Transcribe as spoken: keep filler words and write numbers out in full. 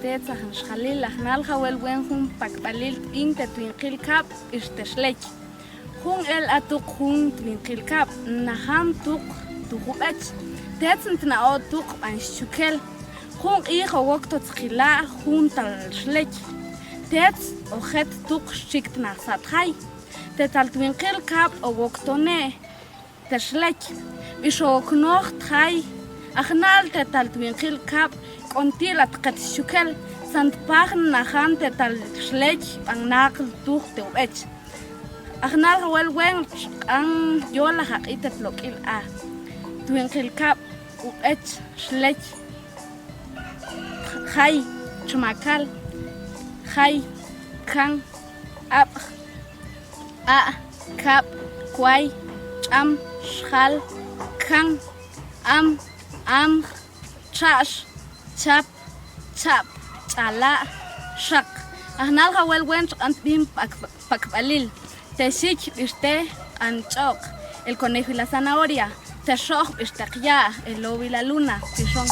Te tzajn xjalil, a jnal jawel wen jun pakb'alil tb'in te twinqil kab' b'ix te xley. Jun el a tuq jun twinqil kab', najan tuq tuj ub'ech. Tetz ntnaq'o tuq b'an xchukel. Jun q'ij o wok to tzqila jun tal xley. Tetz o jet tuq xchik tnaj sat jay. Te tal twinqil kab' o wok to ne' te xley b'ix o knoj tjay. A jnal te tal twinqil kab' k'ontil at qet xchukel, san tpaj najan te tal xley b'an naql tuj te ub'ech. A jnal jawel wen txq'an yol a jaq'i te tlok'il a twinqil kab', ub'ech, xley, jay, chmakal, jay, kan, ab'j, a', kab', kway, ch'am, xjal, kan, am, amj, txa'x, chap, chab', ch'ala', xaq. A jnal jawel wen txq'an tb'in pakb'alil. Te xich b'ix te q'an ch'oq', el conejo y la zanahoria. Te xo'j b'ix te qya', el lobo y la luna. Tixon.